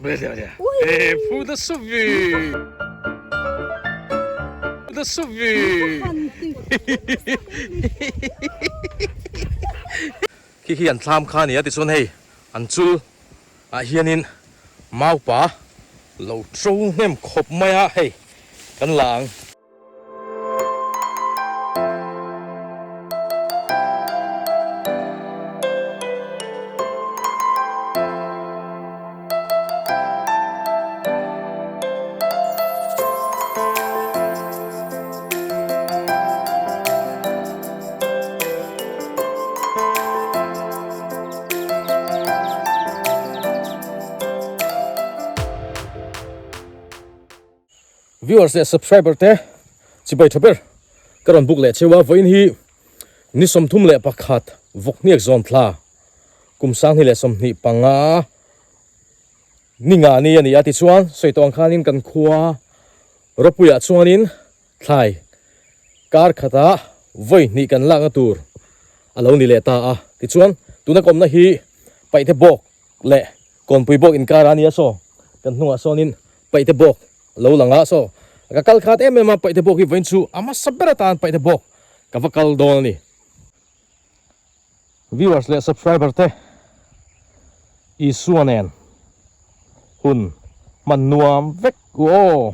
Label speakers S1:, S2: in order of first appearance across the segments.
S1: Phu na suvi. Na suvi. Khi khi an thlam kha ania tichuan hei an chul ah hianin maupa lo to hnem khawp mai a hei kan la ang. Viewers leh subscriber te chibai tha ber ka rawn book leh cheu a vawiin hi ni 31 vawkhniak zawn thla kum 2025 ni nga ni a ni a tichuan sawi tawh ang khanin kan khua rawpuiah chuanin thlai kar khatah vawi hnih kan lakna tur a lo ni leh ta a tichuan tuna ka awmna hi paihte bawk leh kawnpui bawk inkar a nia saw kan hnungah sawnin paihte bawk a lo lang a saw ka kal khat em em a paihte bawk hi vawiin chu a hmasa ber atan paihte bawk ka va kal dawn a ni. Viewers leh subscriber te Isua nen hun hman nuam vek u aw.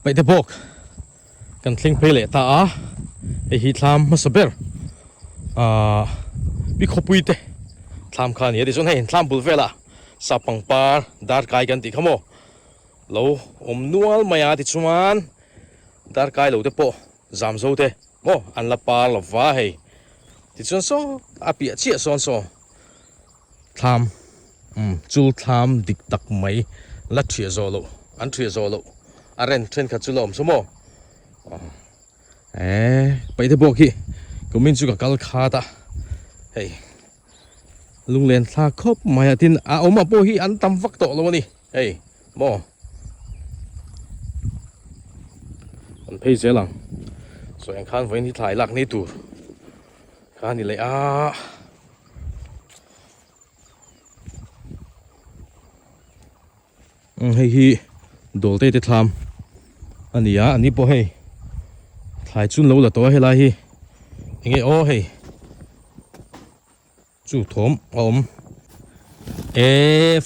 S1: Paihte bawk kan thleng phei leh ta a, hei hi thlam hmasa ber ahh pi khawpui te thlam kha a ni a tichuan hei thlam bul velah sap pangpar darkai kan tih kha maw lo awm nual mai a tichuan darkai lo te pawh zam zo te maw an la par lo va hei tichuan saw a piah chiah sawn saw. Thlam umm chul thlam dik tak mai la thiah zawh loh an thiah zawh loh a ren thenkhat chu la awm saw maw eh paihte bawk hi kumin chu ka kal khat a hei lunglen thlak khawp mai a tin a awm ah pawh hi an tam vak tawh lo a ni hei maw an phei zel ang sawi ang khan vawiin hi thlai lak ni tur kha a ni leh a. Hei hi dawlte te thlam a ni a ani pawh hei thlai chun lo la tawh a helai hi enge aw hei chu thawm a awm e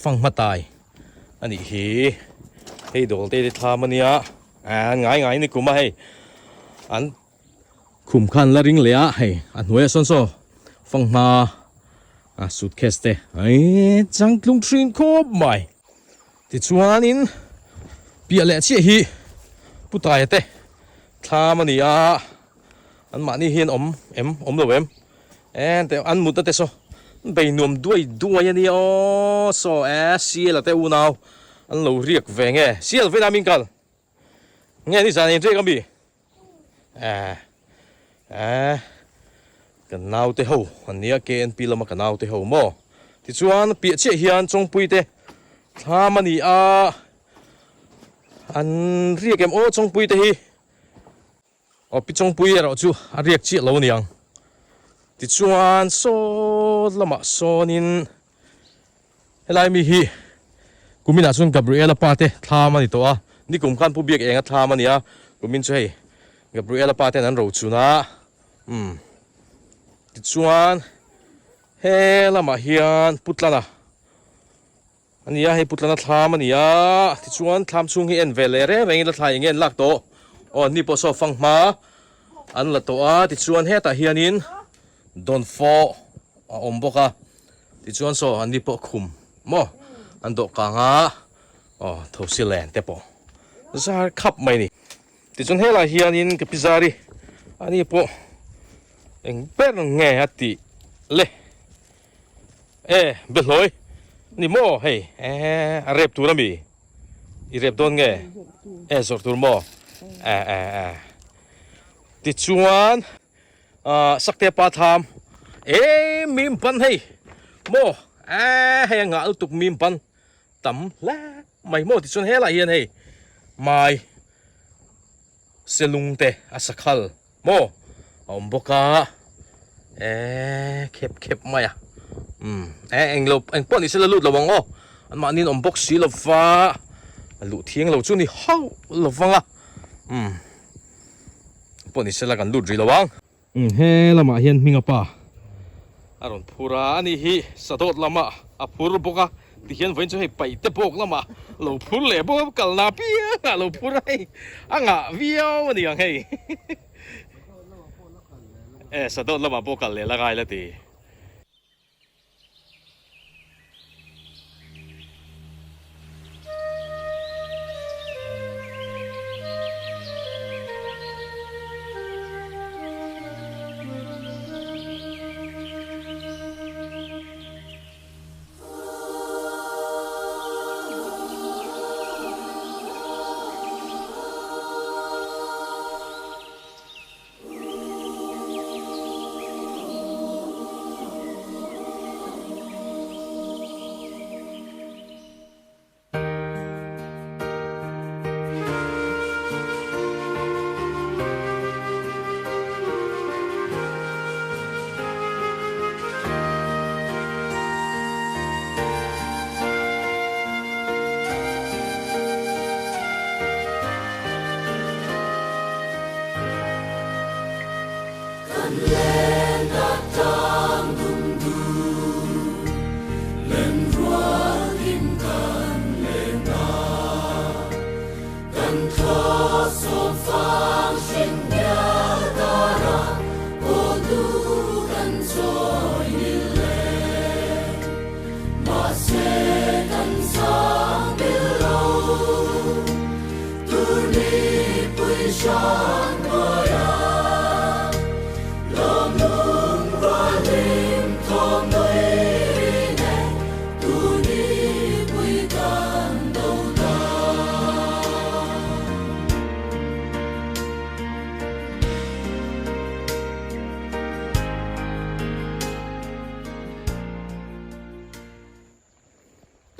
S1: fanghma tai a nih hi hei dawlte te thlam a nia an ngai ngai ni kum a hei an. Khum khan la ring leh a, hei a hnuaiah sawn saw fanghma a suitcase te ai changtlung thin khawp mai. Tichuanin piah leh chiah hi Putaia te thlam a ni a, anmahni hian awm em awm lo em en teh an mutna te saw bei nuam duai duai a nia aw saw e siala te unau an lo riak ve nge sial vena min kal nge ni zan in riak ami. Eh eh kan naute ho an nia KNP lama ka naute ho maw tichuan piah chiah hian Chawngpui te thlam a ni a an riak em aw Chawngpui te hi aw pi Chawngpui erawh chu a riak chiah lo aniang tichuan saw lamah sawnin Helai mi hi kuminah chuan Gabriela pa te thlam a ni tawh a, nikum khan Pu Biak Enga thlam a ni a, kumin chu hei Gabriela pa ten an ro chun a, umm tichuan he lamah hian Pu Tlana a ni a, hei Pu Tlana thlam a ni a, tichuan thlam chhung hi en ve leh reng reng ila thlai enge an lak tawh, aw an ni pawh saw fanghma an la tawh a, tichuan hetah hianin dawnfawh a awm bawk a. Tichuan saw an ni pawh khum maw an dawh kang a aw thosi len te pawh zar khap mai a ni. Tichuan helai hianin ka pi zari ani pawh eng ber nge a tih le e behlawi ni maw hei e a rep tur ami i rep dawn nge e zawrh tur maw e e e tichuan. Ahh Sakte pa tham e mim ban hei maw eh hei a ngah lutuk mim ban tam hle mai maw tichuan helaiah hian hei mai selung te a sakhal maw a awm bawk a eee khep khep mai a umm e englo eng pawh ni se la lut lo ang aw an mahni an awm bawk si lo va a luh thiang lo chu ni hauh lo vang a umm pawh ni se la kan lut rih lo ang. Umm he lamah hian hminga pa a rawn phur a, ani hi sadawt lamah a phur bawk a, tihian vawiin chu hei paihte bawk lamah lo phur leh bawk a, kalna apiangah lo phur a hei a ngah viau a ni ang hei e sadawt lamah pawh kal leh la ngai la ti.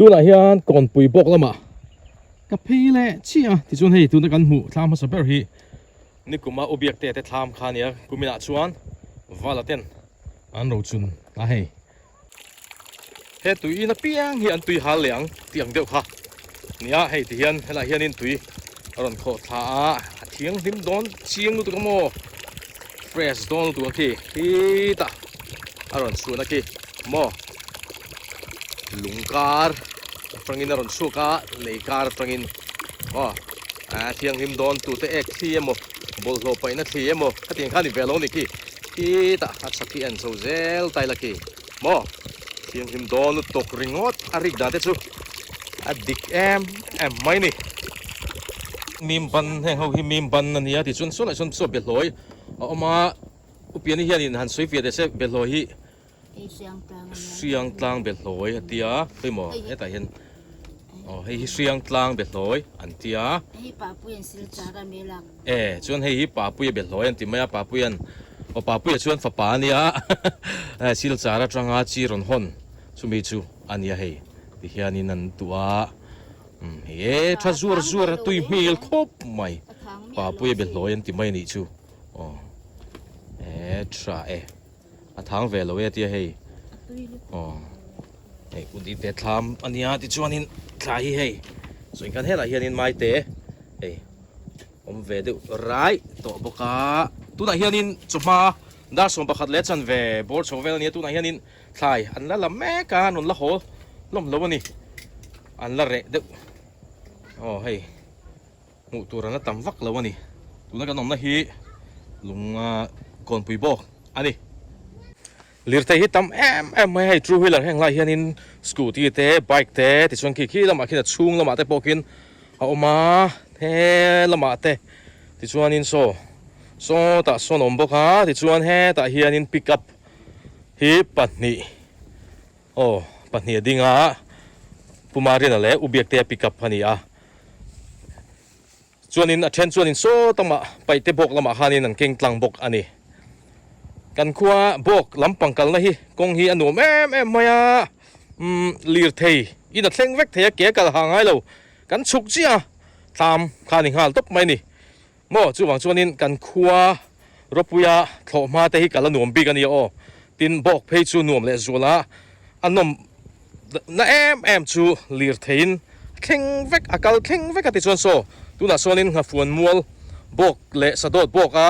S1: Tunah hian kawnpui bawk lamah ka phei leh chiah a, tichuan hei tuna kan hmuh thlam hmasa ber hi nikuma u biak te te thlam kha a nia, kuminah chuan vala ten an ro chun a hei. He tui in apiang hi an tui hal leh ang tih ang deuh kha nia, hei ti hian helaiah hianin tui a rawn khawh thla a, a thianghlim dawn chiang lutuk a maw fresh dawn lutuk a khi khitah a rawn chhuahna khi maw lung kar atangin a rawn chhuak a lei kar atangin aw a thianghlim dawn tute ek thli emaw bawlhhlawh paihna thli emaw khatiang kha a ni ve lo a ni khi khitah a chak hi a en chho zel ta ila khi maw thianghlim dawn lutuk ringawt a rik dan te chu a dik em em mai a ni mim ban heng ho hi mim ban a nia tichuan saw lah sawn saw behlawi a awm a upiani hianin han sawi fiah teh se behlawi hi Hriang tlang behlawi a tia pawimawh hetah hian aw hei hi hriang tlang behlawi an tia e chuan hei hi papuia behlawi an ti mai a papuian aw papuia chuan fapa a nia silchar atanga chi rawn hawn chumi chu a nia hei ti hianin an duh a hei e tha zuar zuar a tui hmel khawp mai papuia behlawi an ti mai a nih chu aw e tha e. A thang ve lo e tia hei aw hei udi te thlam a nia tichuanin thla hi hei sawi khan helaiah hianin maite hei awm ve deuh rai tawh bawk a tunah hianin chawhma dar 11 leh chanve bawr chho vel a nia tunah hianin thlai an la la mek a an rawn la haw hlawm lo a ni an la reh deuh aw hei. Hmuh tur an la tam vak lo a ni. Tuna kan awmna hi lung kawnpui bawk a ni. Lirthei hi tam em em mai a hei two wheeler heng lai hianin scooty te bike te tichuan khi khi lamah khian a chhung lamah te pawh khian a awm a he lamah te tichuanin saw sawtah sawn a awm bawk a tichuan hetah hianin pickup hi pahnih aw pahnih a ding a Pumariana leh Ubiaktea pickup a ni a. Chuanin a then chuanin saw tamah paihte bawk lamah khanin an keng tlang bawk a ni. Kan khua bawk lampang kalna hi kawng hi a nuam em em mai a, umm lirthei in a thleng vek thei a, ke a kal ha ngai lo. Kan chhuk chiah a, thlam kha a ni nghal tawp mai a ni. Maw, chuvang chuanin kan khua Ropuia thlawh hma te hi ka la nuam bik a nia aw. Tin, bawk phei chu nuam leh zual a, a nawm na em em chu lir theiin a thleng vek, a kal thleng vek a ti chuan saw tunah sawn Nghafuan mual bawk leh Sadawt bawk a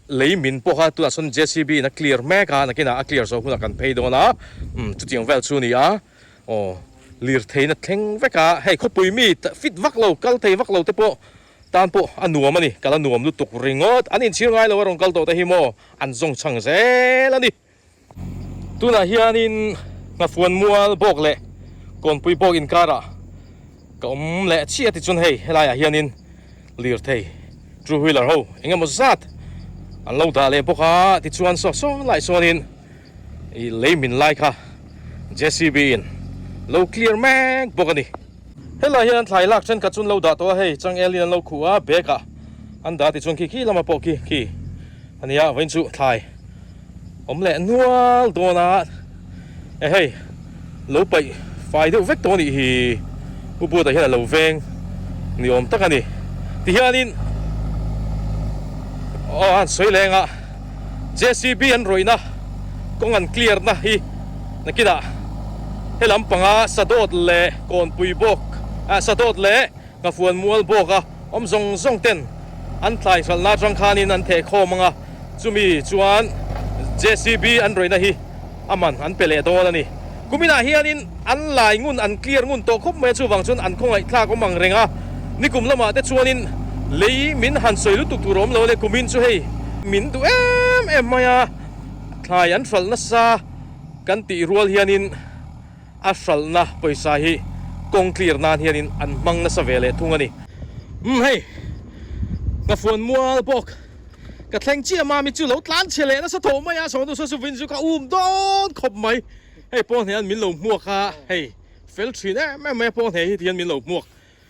S1: lei min pawh kha tunah sawn JCB in a clear mek a, nakinah a clear zawh hunah kan phei dawn a, umm chutiang vel chu a ni a. Aw, lir theiin a thleng vek a, hei khawpui mi fit vak lo, kal thei vak lo te pawh tan pawh a nuam a ni, kal a nuam lutuk ringawt, an inchhir ngai lo a rawn kal tawh te hi maw an zawng chhang zel a ni. Tunah hianin Nghafuan mual bawk leh Kawnpui bawk inkarah ka awm leh chiah tichuan hei helaiah hianin lirthei two wheeler ho eng emaw zat an lo dah leh bawk a tichuan saw saw lai sawnin ih lei min lai kha J_C_B in lo clear mek bawk a ni. Helai hian thlai lak thenkhat chu an lo dah tawh a hei changel in an lo khuh a bag ah an dah tichuan khi khi lama pawh khi khi a nia vawiin chu thlai awm leh nual dawn a e hei lo paih fai deuh vek tawh a nih hi u buatah hian a lo veng ni awm tak a ni tihianin aw a han sawi leng a J_C_B an rawihna kawng an clear na hi nakinah he lampanga Sadawt leh Kawnpui bawk ah Sadawt leh Nghafuan mual bawk a awm zawng zawng ten an tlai hralhna atang khanin an theh khawm ang a, chumi chuan JCB an rawihna hi a man an pe leh dawn a ni. Kuminah hianin an lai ngun an clear ngun tawh khawp mai a, chuvang chuan an khawngaih thlak awm ang reng a, nikum lamah te chuanin lei min han sawi lutuk tur a awm lo a ni, kumin chu hei min duh em em mai a, thlai an hralh nasa kan tih rual hianin. A hralhna pawisa hi kawng clear nan hianin an hmang nasa ve leh thung a ni. Umm hei, ka fuan mual bawk. Ka thleng chiah mami chu lo tlan chhe leh nasa tawh mai a, sawngtu saw chu vin chu ka um dawn khawp mai. Hei pawn hne an min lo hmuak a, hei fel thin em em mai a pawn hne hi ti hian min lo hmuak.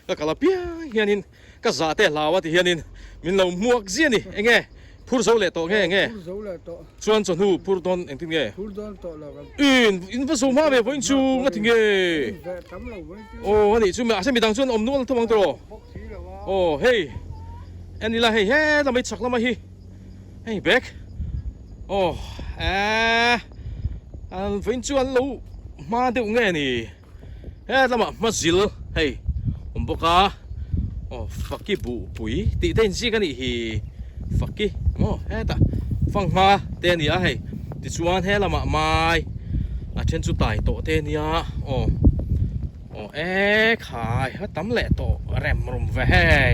S1: Ka kal apiang hianin ka zah te hlau a ti hianin min lo hmuak zia ni. Enge phur zo leh tawh nge enge?
S2: Phur zo leh tawh.
S1: Chuan chawhnu phur dawn engtin nge?
S2: Phur dawn tawh lo kan.
S1: In in va zo hma ve vawiin chu nga ti nge?
S2: In ve tam lo vawiin chu.
S1: Aw a nih chu mahse midang chuan awm nual thawm ang tawh.
S2: Bawk si lo a.
S1: Aw hei en ila hei he lamah hi chhak lamah hi hei bag aw eeh vawiin chu an lo hma deuh nge ni? He lamah hmazil hei awm bawk a aw faki buhpui tih te inziak a nih hi faki maw hetah fanghma te a ni a hei tichuan he lamah mai a then chu tai tawh te a nia aw aw e khai a tam leh tawh rem rum ve hei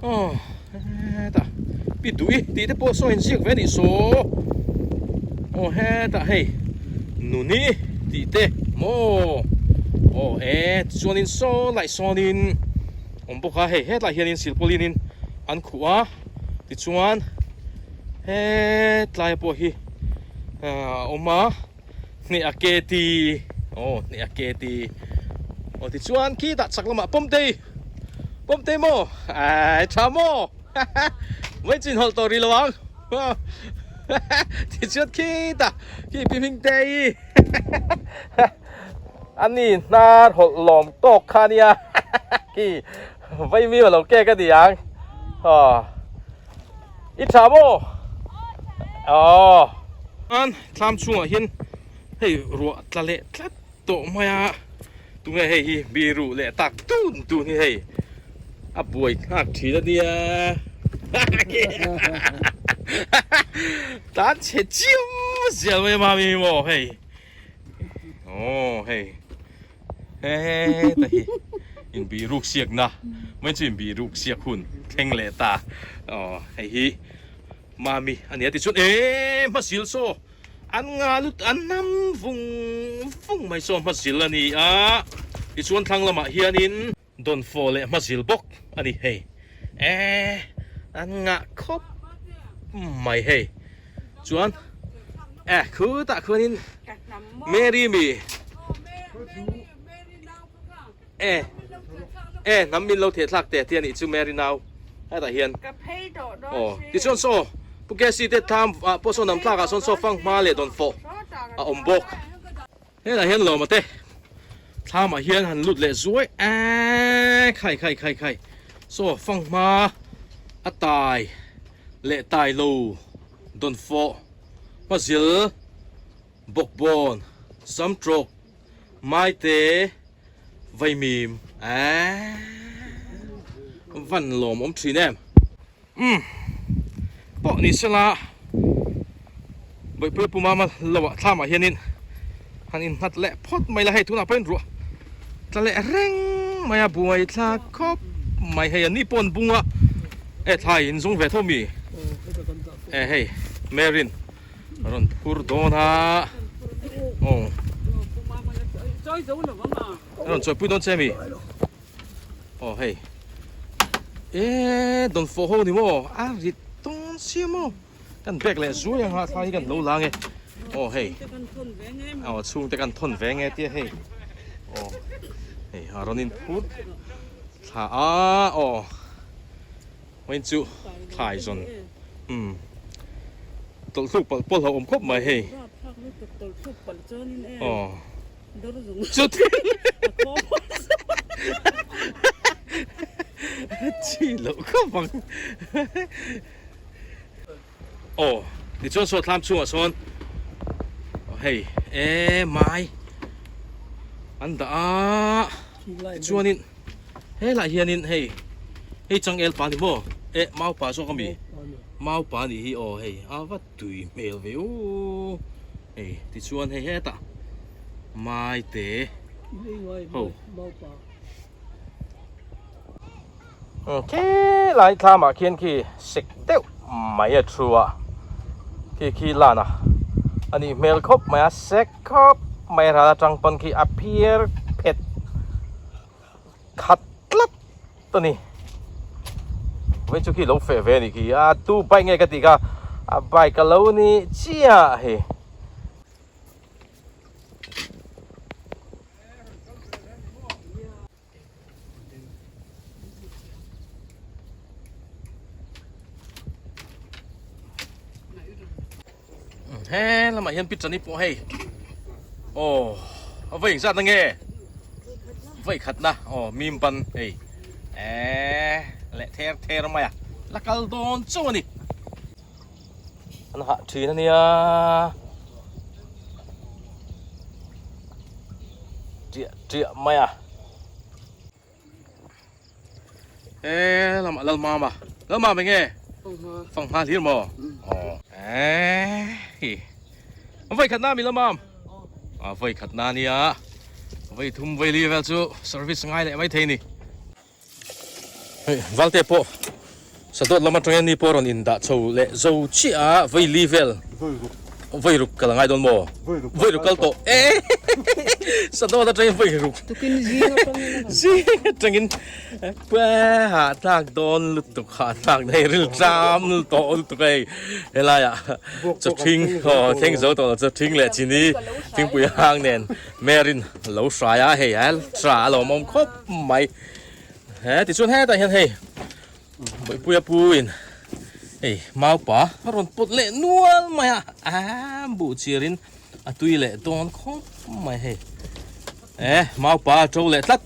S1: aw hetah pi duih tih te pawh saw inziak ve a nih saw aw hetah hei nuni tih te maw aw e chuanin saw laih sawnin awm bawk a hei hetlai hianin silpawlin in an khuh a tichuan hetlai pawh hi a awm a. Hneh a ke ti aw hneh a ke ti aw tichuan khitah chak lamah pawmtei pawmtei maw ai tha maw mai chin hawlh tawh rih lo ang tichuan khitah khi pi hming te hi a ni hnar hawlh lawm tawk kha nia khi vaimi a lo kek a ni ang aw i tha maw aw. Thlam chhungah hian hei ruah tla leh tlat tawh mai a, tunge hei hi biru leh tak tun tun hi hei a buai thlak thin a nia tan chhe chiam zial mai a mami hi maw hei aw hei heta hi inbiruk siakna mai chu inbiruk siak hun thleng leh ta aw hei hi. Mami a nia tichuan e hmazil saw an nga lut an nam vung vung mai saw hmazil a ni a tichuan thlang lamah hianin dawnfawh leh hmazil bawk a ni hei e an ngah khawp mai hei chuan e khutah khuanin Mary mi E e hnam min lo theh thlak teh tih a nih chu Mary nau hetah hian aw tichuan saw Pu Casey te thlam ah pawh saw nam tlak ah sawn saw fang hma leh dawn fawh a awm bawk hetah hian lawma te. Thlamah hian han lut leh zuai eee khai khai khai khai saw fanghma a tai leh tai lo dawn fawh hmazil bawkbawn samtrawk maite vaimim eee van lawm awm thin em umm pawh ni sela Bawihpuia pu mama lo ah thlamah hianin han innghat leh phawt mai la hei tunah pawhin ruah tla leh reng mai a buai thla khawp mai hei an ni pawh an bung a e thlai in zung ve tho mi e hei Mary'n a rawn phur dawn a aw a rawn chawipui dawn che mi aw hei e dawnfawh ho ni maw a rit dawn sia maw. Kan bag leh zuai ang a thlai hi kan lo la nge aw hei aw chhungte kan thawn ve nge tia hei aw hei a rawn in phut thla a aw vawiin chu thlai zawn umm tawlh hluk palh pawlh a awm khawp mai hei aw chuti chi loh khawp ang. Aw tichuan saw thlam chhungah sawn hei e mai an dah a tichuanin helaiah hianin hei hei changel pa ni maw eh mau pa zawk ami mau pa nih hi aw hei a va tui hmel ve u hei tichuan hei hetah mai te ho. Khilai thlamah khian khi sek deuh mai a thu a khi khi lan a a nih hmel khawp mai a sek khawp mai a ral atang pawn khi a phiar phet khat tlat a ni vawi chu khi lo feh ve a nih khi a tu bike nge ka tih kha a bike a lo ni chiah hei. He lamah hian picture ni pawh hei aw a vawi engzat na nge vawi khat na aw mim ban hei eh leh ther ther mai a la kal dawn chauh a ni an hah thin a nia tiah tiah mai a he lamah lalmama lalmama enge fanghma hlir maw aw eh hi vawi khat na mi lalmam a vawi khat na nia vawi thum vawi li vel chu service ngai leh mai thei ni. Hei Valte pawh Sadawt lam atangin ni pawh a rawn indah chho leh zo chiah a, vawi li vel vawi ruk ka la ngai dawn maw? Vawi ruk kal tawh e Sadawt atangin vawi ruk zing atangin hahthlak dawn lutuk hahthlak hei ril tlam tawh lutuk a hei helaiah chawthing aw thleng zo tawh lo chawthing leh chini thingpui hang nen Mary'n lo hrai a hei a tha a lawmawm khawp mai. He tichuan hetah hian hei Bawihpuia pu in hei maupa a rawn pawt leh nual mai a a buh chir in a tui leh dawn khawp mai hei e maupa a to leh tlat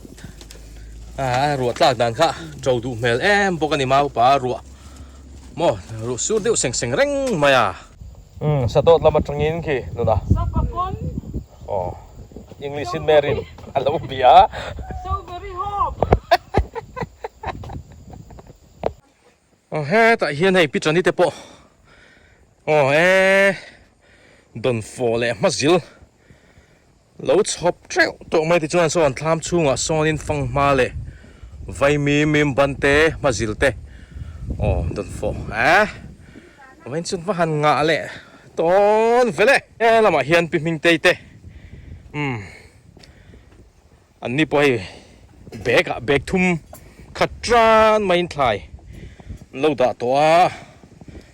S1: a ruah tlak dan kha to duh hmel em bawk a ni maupa a ruah maw ruah sur deuh seng seng reng mai a. Umm sadawt lam atangin khi nuna. Aw English in Mary'n a lo bia.
S3: So very hope.
S1: Aw hetah hian hei Pichani te pawh aw e dawnfawh leh hmazil lo chhawp teuh tawh mai tichuan sawn thlam chhungah sawnin fanghma leh vaimim mim ban te hmazil te aw dawnfawh e vawiin chuan va han ngah leh Tawn vel e. He lamah hian Pi Hmingtei te umm an ni pawh hei bag ah bag thum khat tan maiin thlai an lo dah tawh a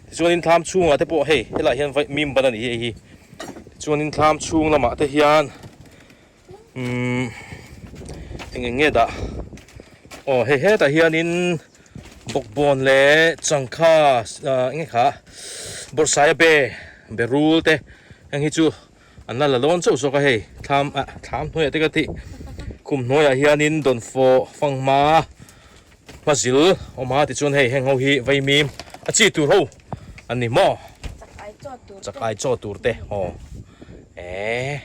S1: tichuanin thlam chhungah te pawh hei helaiah hian vai mim ban a ni hi hei hi tichuanin thlam chhung lamah te hian umm eng eng nge dah aw hei hetah hianin bawkbawn leh changkha ah eng nge kha bawrhsaia be be rul te heng hi chu an la la dawn chauh zawk a hei thlam ah thlam hnuaiah te ka tih. Khum hnuaiah hianin dawnfawh fanghma hmazil awm a tichuan hei heng ho hi vaimim a chi tur ho an ni maw? Chakai chaw tur te aw eeh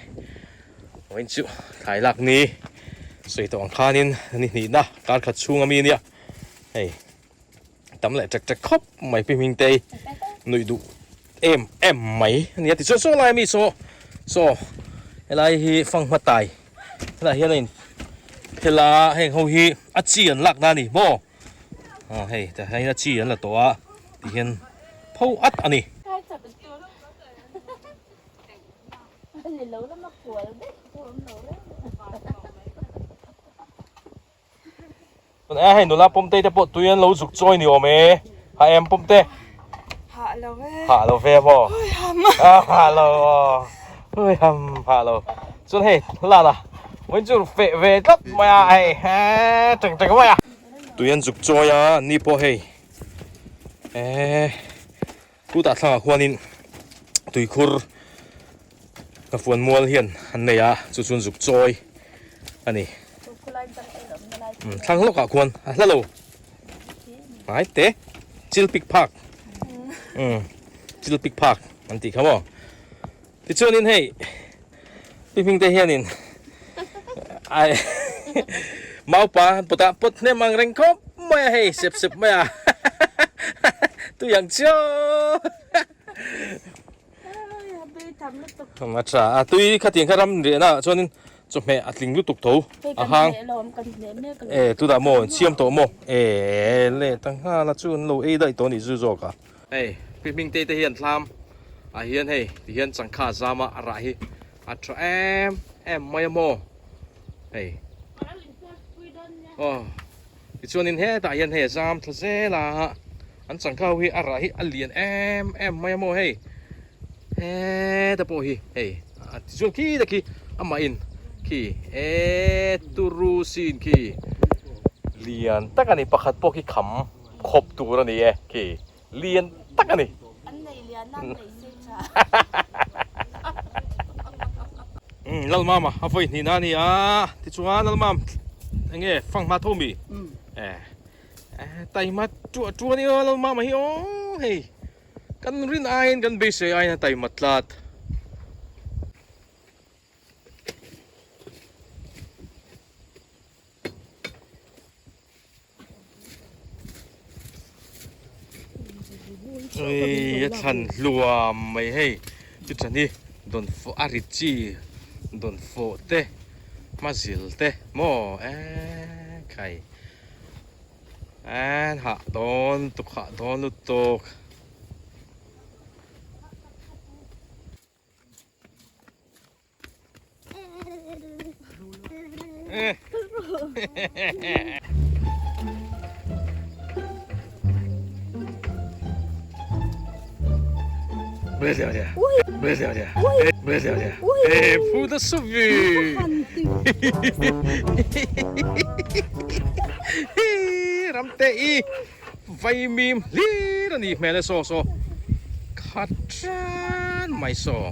S1: vawiin chu thlai lak ni sawi tawh ang khanin ni hnihna kar khat chhung ami ania hei tam leh ṭek ṭek khawp mai pi hming te nuih duh em em mai a ni a tichuan saw lai ami saw saw helai hi fanghma tai helaiah hian a in phel a heng ho hi a chi an lak na a ni maw aw hei tah hian a chi an la tawh a ti hian pho at a ni. A hei nula pawmtei te pawh tui an lo zuk chawi ni awm e. Ha em pawmte?
S3: Hah lo e.
S1: Hah lo ve maw?
S3: Hui ham.
S1: Hah lo aw. Hui ham hah lo. Chuan hei la la. Vawiin chu feh ve tlat mai a hei he teng teng mai a. Tui an zuk chawi a ni pawh hei eh chutah thlangah khuanin tuikhur Ka fuan mual hian an nei a, chu chuan zuk chawi a ni. Thlang lawkah khuan a hla lo. Hnai te chil pik phak. Chil pik phak an tih kha maw. Tichuanin hei pi hming te hianin ai maupa an pawt a, pawt hnem ang reng khawp mai a hei sep sep mai a. Tui ang chiaw. A tha a tui khatiang kha ram riahna ah chuanin chawhmeh a tling lutuk tho a hang e tunah maw an siam tawh maw e leh ta nghal a chu an lo ei daih tawh a nih zu zawk a. Hei pi hming te te hian thlam ah hian hei ti hian changkha zam a a rah hi a tha em em mai a maw hei aw. Tichuanin hetah hian hei a zam thla zel a, an changkha ho hi a rah hi a lian em em mai a maw hei, heta pawh hi hei tichuan khi te khi amah in khi e turu sin khi lian tak a ni pakhat pawh khi kham khawp tur a ni e khi lian tak a ni.
S4: An nei lian a, an nei sei tha.
S1: Lalmama a vawi hnihna a ni a, tichuan Lalmam enge fanghma tho mi? Eh taima tuah tuah a ni aw Lalmama hi aw hei kan rin aiin kan beisei aiin a taima tlat. Ui a thlan hluam mai hei chu than hi dawn fawh a ri chi dawn fawh te hmazil te maw eee khai an hah dawn tuk hah dawn lutuk. Ramte i vaimim hlir a nih hmel e saw saw khat tan mai saw.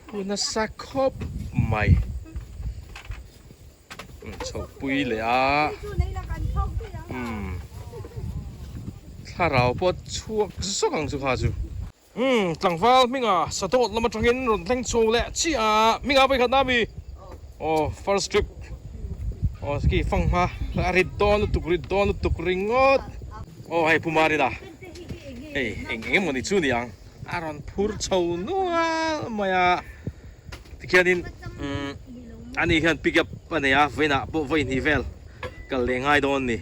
S1: Pu nasa khawp mai. Chhoh pui leh a. Umm. Thlarau pawh chhuak zawk ang chu kha chu. Umm tlangval hminga sadawt lam atangin rawn thleng chho leh chiah a. Hminga vawikhat na mi? Aw first trip. Aw khi fanghma a rit dawn lutuk rit dawn lutuk ringawt. Aw hei Pu Marina. Hei eng eng emawni chu ni ang. A rawn phur chho nual mai a, tikhianin umm ani hian pick up a nei a, vawiinah pawh vawi hnih vel kal leh ngai dawn a ni.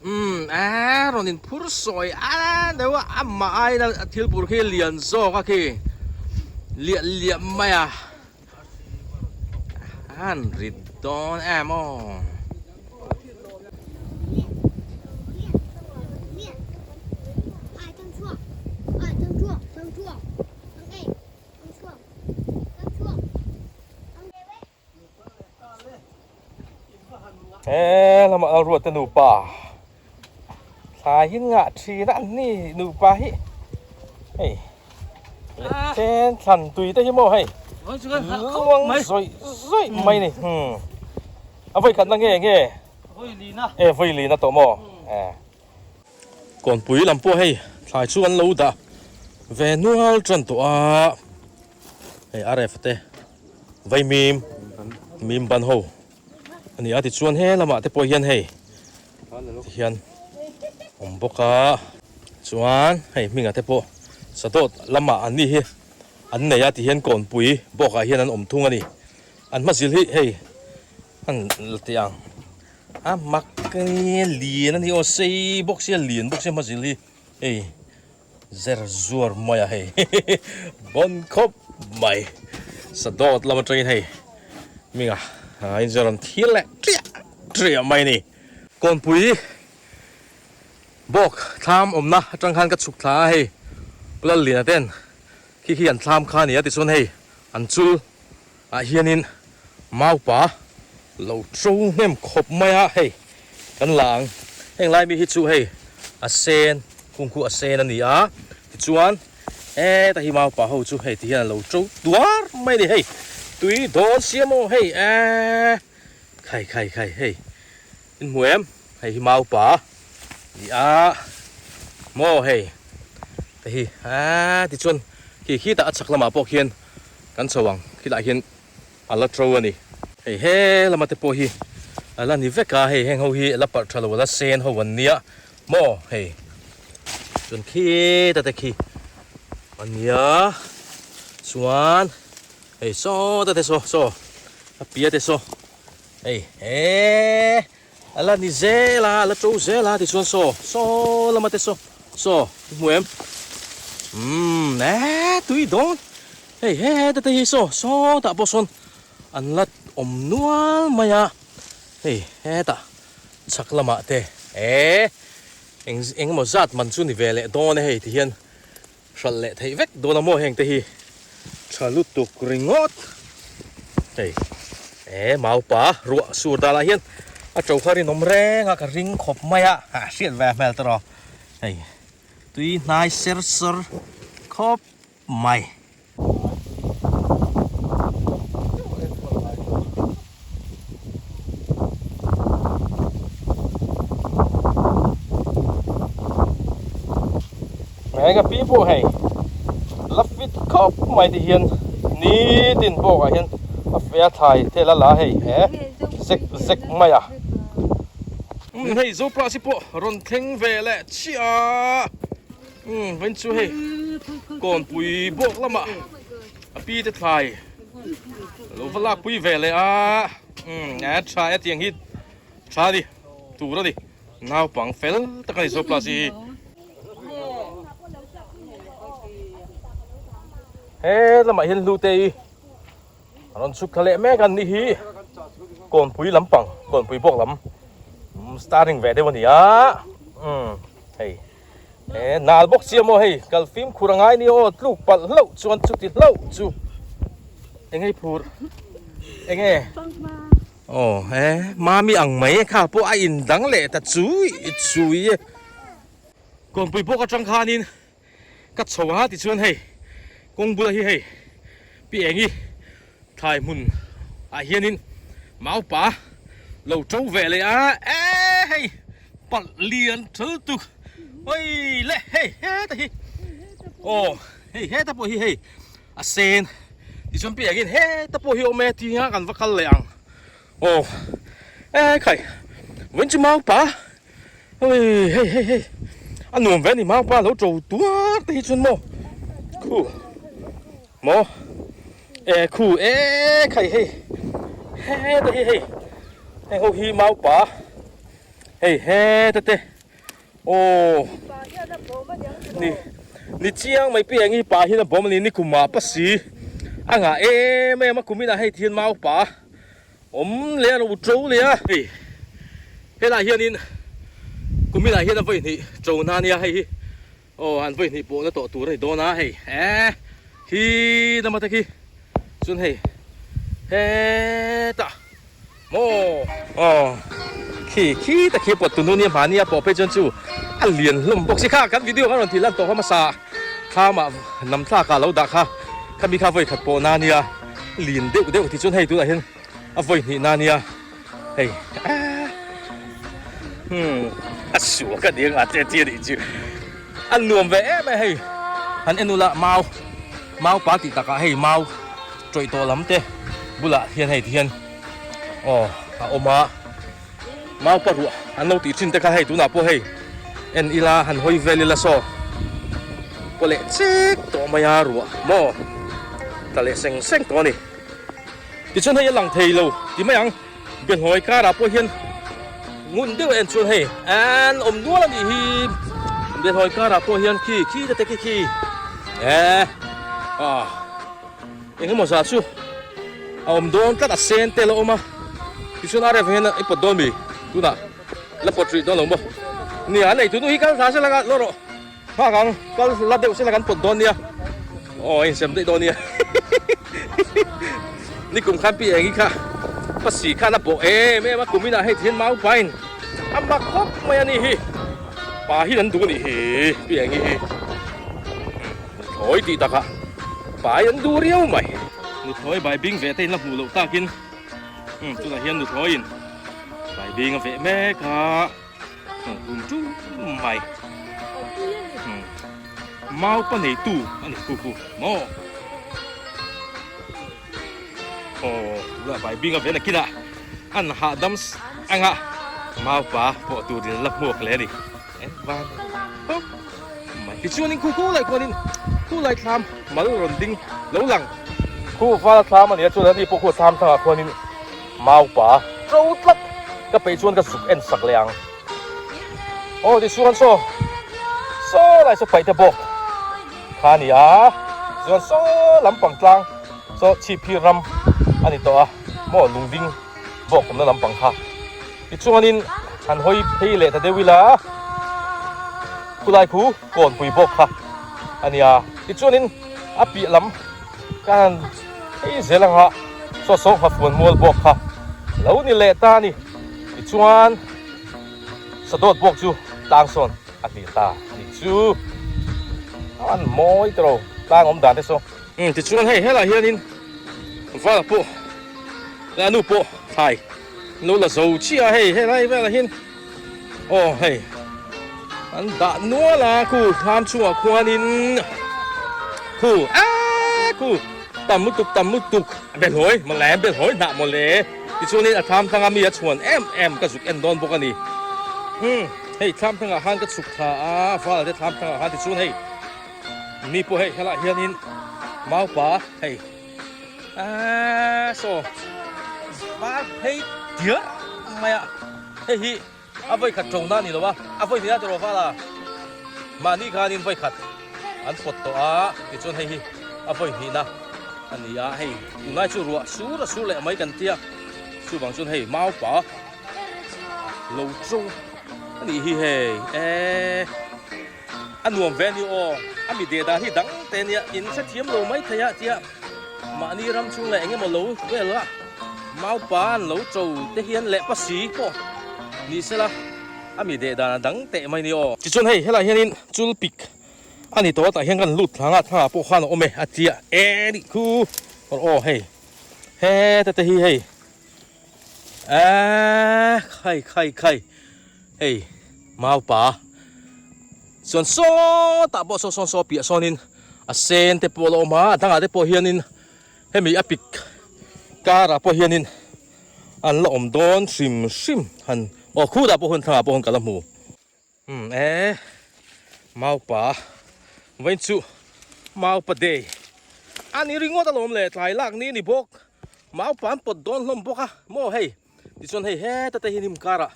S1: Umm a rawn in phur sawi a deuh a, amah aiin a thil phur khi lian zawk a khi liah liah mai a, a han rit dawn em aw. He lamah a ruat te nupa thlai hi ngah thin a an ni nupa hi hei leh then thlan tui te hi maw hei. Luang zawih zawih mai ni. A vawi khatna nge nge?
S5: Vawi lina.
S1: E vawi lina tawh maw? E. Kawnpui lam pawh hei thlai chu an lo dah ve nual tan tawh a. Hei RF te vai mim mim ban ho a ni a tichuan he lamah te pawh hian hei tihian awm bawk a chuan hei hmingah te pawh sadawt lamah an ni hi an nei a tihian kawnpui bawkah hian an awm thung a ni an hma zil hi hei an la tih ang a mak lian a ni aw sei bawk sia lian bawk sia hma zil hi hei. Zer zuar mai a hei bawn khawp mai sadawt lam atangin hei minga a inzir rawn thil leh triah triah mai a ni. Kawnpui bawk thlam awmna atang khan ka chhuk thla a hei Pulalliana ten khi khi an thlam kha a ni a tichuan hei an chul ah hianin maupa lo to hnem khawp mai a hei kan la ang heng lai mi hi chu hei a sen kung khu a sen a ni a tichuan heta hi maupa ho chu hei ti hian a lo to tuar mai a ni hei tui dawn siam aw hei eee khai khai khai hei in hmu em hei hi maupa a ni a maw hei te hi eee tichuan khi khitah a chhak lamah pawh khian. Kan chho ang, khilaiah hian a la to a ni. Hei he lama te pawh hi a la ni vek a, hei heng ho hi a la parh tha lo a la sen ho an nia maw hei chuan khita te khi a nia chuan hei sawta te saw saw a pia te saw hei he a la ni zel a a la to zel a tichuan saw saw lama te saw saw i hmu em umm eh tui dawn hei he heta te hi saw sawtah pawh sawn an la awm nual mai a hei hetah chhak lamah te eh eng eng emaw zat man chu ni ve leh dawn e hei ti hian Hralh leh theih vek dawn a maw heng te hi tha lutuk ringawt hei e maupa ruah sur danah hian a to kha rinawm reng a ka ring khawp mai a ha hriat ve hmel te rawh hei tui hnai ser sawr khawp mai. Heng a pi pawh hei la fit khawp mai ti hian nitin bawk ah hian a fea thlai te la la hei he zek zek mai a. Umm hei Zoplas hi pawh rawn thleng ve leh chiah a. Umm vawiin chu hei kawnpui bawk lamah a pi te thlai lo va lak pui ve leh a umm a tha e tiang hi tha a ni tur a ni naupang fel tak a ni Zoplas hi. He lamah hian hlute hi a rawn chhuk thla leh mek a ni hi kawnpui lampang kawnpui bawk lam starring ve deuh a ni a umm hei. E nal bawk sia maw hei kal fimkhur a ngai ni aw tluk palh hlauh chuan chuti hlauh chu eng hei phur enge aw e mami ang mai kha pawh a in dang leh ta chui chui e kawnpui bawk atang khanin ka chho a tichuan hei kawng bula hi hei pi engi Thlai hmun ah hianin maupa lo to ve leh a e hei palh lian thal tuk oi le hei heta hi aw hei heta pawh hi hei a sen tichuan piah hian heta pawh hi awm e tia kan va kal leh ang aw e khai vawiin chu maupa oi hei hei hei a nuam ve a ni maupa lo to tuar te hi chuan maw khu. Maw e khu e khai hei heta hi hei heng ho hi maupa hei heta te aw ni ni chiang mai piang hi pa hian a bawm a ni ni kum ah pasi a ngah em em a kum inah hei thian maupa awm leh a lo to leh a hei helaiah hianin kum inah hian a vawi hnih to na ania hei hi. Aw an vawi hnih pawhna tawh tur a ni dawn a hei eh khi lama te khi chuan hei hetah maw aw khi khi ta khi pawt tunu nia hmahni a pawh phei chuan chu a lian hlawm bawk si kha kan video kan rawn tih lan tawh kha hmasa thlamah nam thlak ah lo dah kha khami kha vawi khat pawh na nia. lin deuh deuh tichuan hei tunah hian a vawi hnih na nia hei aaa hmm a suak a nia ngah che chi a nih chu a nuam ve em a hei han en ula mau mau pa tih takah hei mau tawih tawh lam te bulah hian hei tihian aw a awm a mau pa ruah an lo tih thin te kha hei tunah pawh hei en ila han hawi vel ila saw kaw leh chek tawh mai a ruah maw tla leh seng seng tawh a ni. Tichuan hei a lang thei lo ti mai ang, Biahlawi karah pawh hian ngun deuh en chuan hei an awm nual a nih hi, Biahlawi karah pawh hian khi khi te te khi khi eh ah eng emaw zah chu a awm dawn tlat a sen te la awm a, tichuan a ref hian i pawt dawn mi tunah la pawt rih dawn lo maw nia a nei tunu hi kal thla sela lawr rawh. Nghak ang, kal la deuh sela kan pawt dawn nia. Aw, a insem daih dawn nia. Nikum khan pi engi kha pasi khan a bawh em em a, kum inah hei thian mau pain a mak khawp mai a ni hi. Pa hi an duh a nih hi pi engi hi. Nuthlawi tih takah pa hi an duh riau mai. Nuthlawi bai bing ve te in la hmuh loh takin tunah hian nuthlawiin bai bing a veh mek a. Hum ṭum mai. Mau pa neitu a ni khu khu maw. Aw tunah bai bing a ven a kinah an hahdam anga mau pa pawh turin la hmuak leh a ni. En van hawp mai. Tichuanin khu khu lai khuanin khu lai thlam mal rawn ding lo lang. Khu val thlam a nia chuan ani pawh khu thlam thangah khuanin Mau pa ṭo tlat ka peih chuan ka zuk en sak leh ang. Aw tichuan saw saw lai saw paih te bawk kha a ni a, tichuan saw lampang tlang saw chhipphir ram a ni tawh a maw lungding bawk awmna lampang kha. Tichuanin han hawi phei leh ta deuh ila khulai khu kawnpui bawk kha a ni a, tichuanin a piah lam Ka han phei zel ang a, saw saw nghafuan mual bawk kha lo ni leh ta a ni. Tichuan sadawt bawk chu tlang sawn a hlir ta a nih chu. A an mawi tawh lo tlang awm dan te saw. Umm tichuan hei helaiah hianin vala pawh leh a nu pawh thlai an lo la zo chiah a hei helai velah hian aw hei an dah nual a khu thlam chungah khuanin khu aaa khu tam lutuk tam lutuk belhawi mawle belhawi hnah mawle tichuanin a thlam thlanga mi a chhuan em em ka zuk en dawn bawk a ni umm hei thlam thlangah khan ka chhuk thla a val te thlam thlangah khan tichuan hei mi pawh hei helaiah hianin maupa hei. Aaa saw var phei diar mai a hei hi a vawi khat ṭo na a ni lo a a vawi hnih a tiraw val a mahni khanin vawi khat an pawt tawh a tichuan hei hi a vawi hnih na a ni a hei tunlai chu ruah sur a sur leh mai kan tia chuvang chuan hei mau pa lo ṭo a nih hi hei eee. A nuam ve a ni aw, a mi deh dan hi dang te nia, in hrethiam lo mai thei a tia mahni ram chhung leh eng emaw lo vel a maupa an lo cho te hian leh pasi pawh ni sela a mi deh dan a dang teh mai ni aw. Tichuan hei helaiah hianin chul pik a ni tawh a tah hian kan lut thlang a thangah pawh khan a awm e a tia e nih khu aw hei heta te hi hei Eee khai khai khai hei maupa chuan sawtah pawh saw sawn saw piah sawnin a sen te pawh a la awm a a dangah te pawh hianin hemi a pik karah pawh hianin an la awm dawn hrim hrim han aw khutah pawh hun thlangah pawh hun ka la hmu. Umm e maupa vawiin chu maupa day a ni ringawt alawm le tlai lak ni a ni bawk maupa an pawt dawn hlawm bawk a maw hei tichuan hei heta te hi hnim karah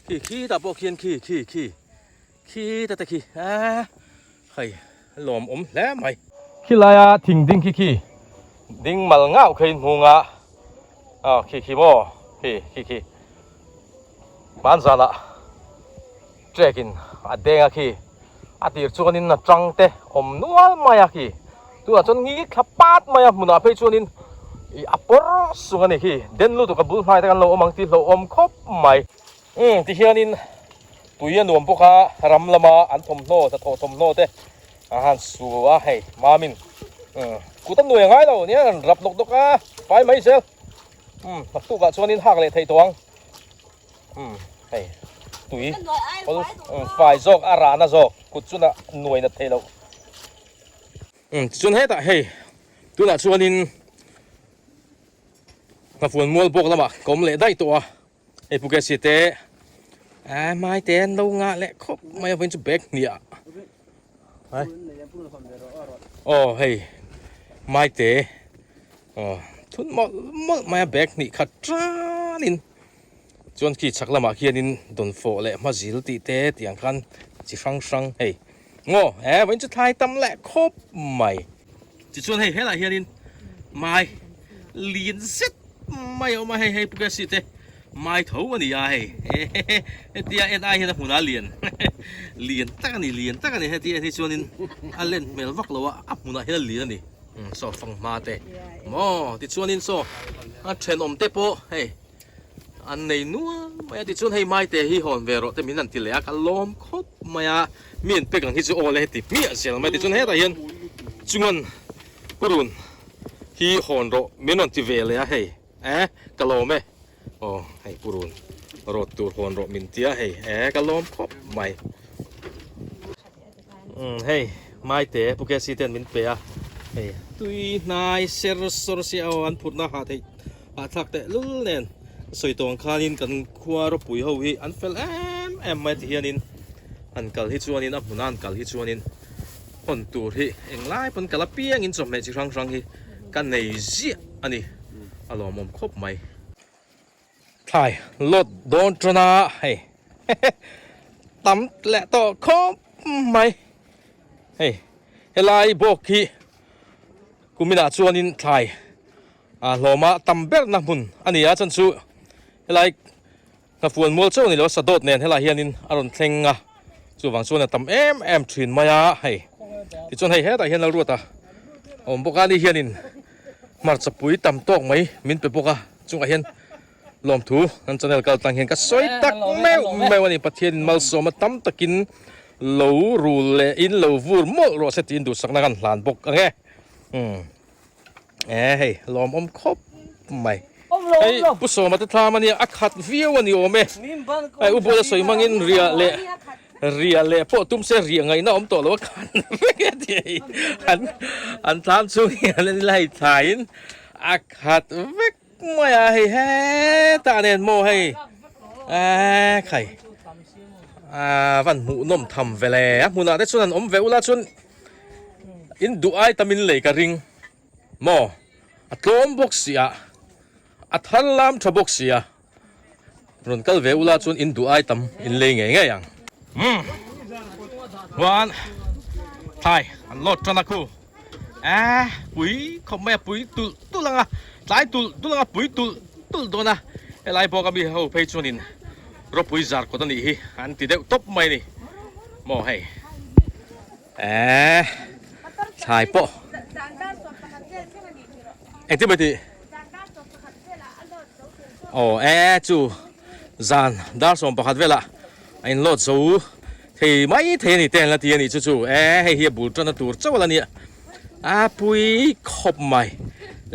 S1: khi khitah pawh khian khi khi khi khita te khi eee hei lawmawm hle mai. Khilaia thing ding khi khi ding mal ngauh kha in hmu nga aw khi khi maw khi khi khi. Hmanzanah trek in a deng a khi a tir chuanin a tang te awm nual mai a khi tunah chuan ngik thla pat mai a hmunah phei chuanin ih a pawr sung a ni khi den lutuk a bul hnai te kan lo awm ang tih hlauhawm khawp mai. Umm tihianin tui a nuam bawk a ram lama an thawmhnaw hnathawh thawmhnaw te a han su a hei mamin umm kut a nuai a ngai lo nia an rap nawk nawk a. Fai mai zel. Umm naktukah chuanin hak leh theih tawh ang. Umm hei tui fai zawk a rahna zawk kut chuna nuai nat theih loh. Umm tichuan hetah hei tunah chuanin Nghafuan mual bawk lamah ka awm leh daih tawh a. Hei Pu Casey te eh mai te an lo ngah leh khawp mai a vawiin chu bag hnih ah aw hei mai te aw thun mawlh mawlh mai a bag hnih khat tan in chuan khi chhak lamah khianin dawnfawh leh hmazil tih te tiang khan chi hrang hrang hei ngaw eh vawiin chu thlai tam leh khawp mai tichuan hei helaiah hianin mai lian zet mai a awm a hei hei Pu Casey te mai tho a ni a hei hetia en ai hian a hmunah lian lian tak a ni lian tak a ni hetia en hi chuanin a len hmel vak lo a a hmunah hian a lian a ni saw fanghma te maw tichuanin saw a thenawm te pawh hei an nei nual mai a tichuan hei maite hi hawn ve rawh te min han ti leh a ka lawm khawp mai a mi an pek ang hi chu aw le heti hmiah zel mai tichuan hetah hian chungan purun hi hawn rawh min rawn ti ve leh a hei eh ka lawm e aw hei purun rawt tur hawn rawh min tia hei eh ka lawm khawp mai umm hei maite pu KC ten min pe a hei tui hnai ser sawr sia aw an phurhna hah theih hahthlak teh lul nen sawi tawh ang khanin kan khua ropui ho hi an fel em em mai ti hianin an kal hi chuanin a hmuna an kal hi chuanin hawn tur hi englai pawn kal apiangin chawhmeh chi hrang hrang hi ka nei ziah a ni a lawmawm khawp mai. Thlai load dawn tan a hei tam leh tawh khawp mai hei helai bawk hi kuminah chuanin thlai a hlawma tam berna hmun a ni a chuan chu helai Nghafuan mual chauh a ni lo a, sadawt nen helaiah hianin a rawn thleng a, chuvang chuan a tam em em thin mai a hei. Tichuan hei hetah hian Lalruata a awm bawk a, ani hianin hmarcha pui tam tawk mai min pe bawk a, chungah hian lawmthu kan channel kal tang hian ka sawi tak meuh meuh a ni, Pathianin malsawma tam takin lo rul leh in lo vur mawlh rawh se tiin duhsakna kan hlan bawk ang e. Umm. E hei lawmawm khawp mai. Hei Pu Sawma te thlam ania a khat viau a ni awm e. Hei U Buala sawi hmangin riah leh riah leh pawh tum se riah ngaihna awm tawh lo a khat vek e tih hei an an thlam chhung hi an la hei thlaiin a khat vek mai a hei hetah nen maw hei e khai a van hmuhnawm tham ve le a hmunah te chuan an awm ve ula chuan In duh ai tam in lei ka ring maw? A tlawm bawk si a, a thar lam tha bawk si a, rawn kal ve ula chuan in duh ai tam in lei ngei ngei ang. Umm chuan thlai an load tan a khu eh pui khawp mai a pui tulh tulh ang a tlai tulh tulh ang a pui tulh tulh dawn a helai bawk a mi ho phei chuanin ropui zar kawt a nih hi an ti deuh tawp mai a ni maw hei. Eeh thlai pawh engtin mai tih aw e chu zan dar 11 velah a in load zo thei mai thei a ni te an la ti a nih chu chu e hei hi a bul tana tur chauh a la nia a pui khawp mai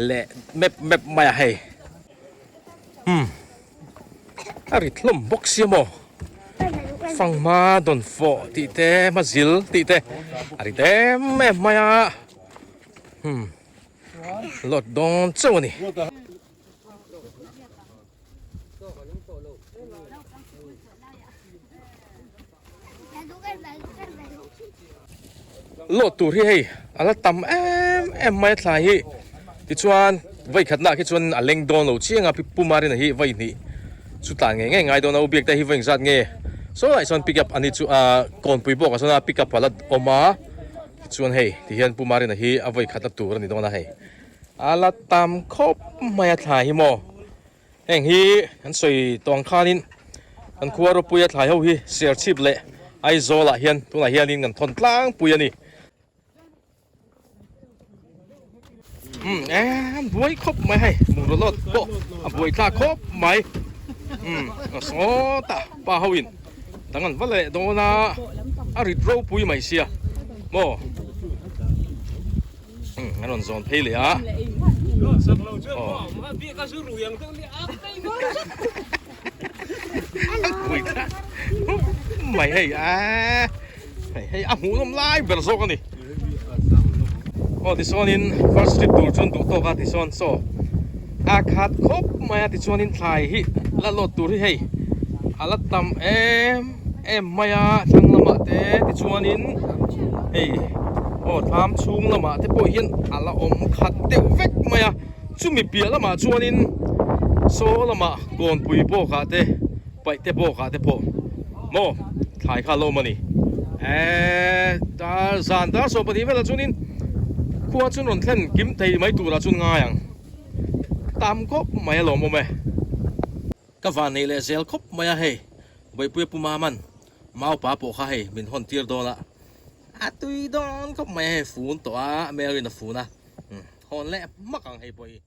S1: leh mep mep mai a hei umm. A rit hlawm bawk sia maw? Fanghma dawn fawh tih te, hma zil tih te a rit em em mai a. Hmm. Lot dawn chauh a ni. Lot tur hi hei a la tam em em mai a thlai hi tichuan vawi khatna ah khi chuan a leng dawn lo chiang a Pu Marina hi vawi hnih chu tlan ngei ngei ngai dawn a u biak te hi vawi engzat nge saw lai sawn pick up ani chu ah kawnpui bawk ah sawn a pick up a la awm a tichuan hei ti hian Pu Marina hi a vawi khatna tur a ni dawn a hei a la tam khawp mai a thlai hi maw. Heng hi an sawi tawh ang khanin kan khua ropuia thlai ho hi Serchhip leh Aizawl ah hian tunah hianin kan thawn tlangpui a ni. Umm e an buai khawp mai hei bungraw lawt pawh a buai thlak khawp mai umm a sawta pa ho in dang an va leh dawn a a rit ropui mai sia maw umm an rawn zawn phei leh a. Pui ta mai hei a hei hei a hmuhnawm lai ber zawk a ni. Aw tichuanin first trip tur chuan duh tawk a tichuan saw a khat khawp mai a tichuanin thlai hi la lawt tur hi hei a la tam em em mai a thlang lamah te tichuanin hei aw thlam chhung lamah te pawh hian a la awm khat deuh vek mai a chumi piah lamah chuanin saw lamah kawnpui bawkah te paih te bawkah te pawh maw thlai kha a la awm a ni eee dar zan dar 12 velah chuanin khua chu rawn thlen kim thei mai turah chuan ngai ang tam khawp mai a lawm awm e ka van nei leh zel khawp mai a hei Vawipuia Pu Maman Maupa pawh kha hei min hawn tir dawn a a tui dawn khawp mai a hei fun tawh a Mary'n a fun a hawn leh hmak ang hei pawh hi.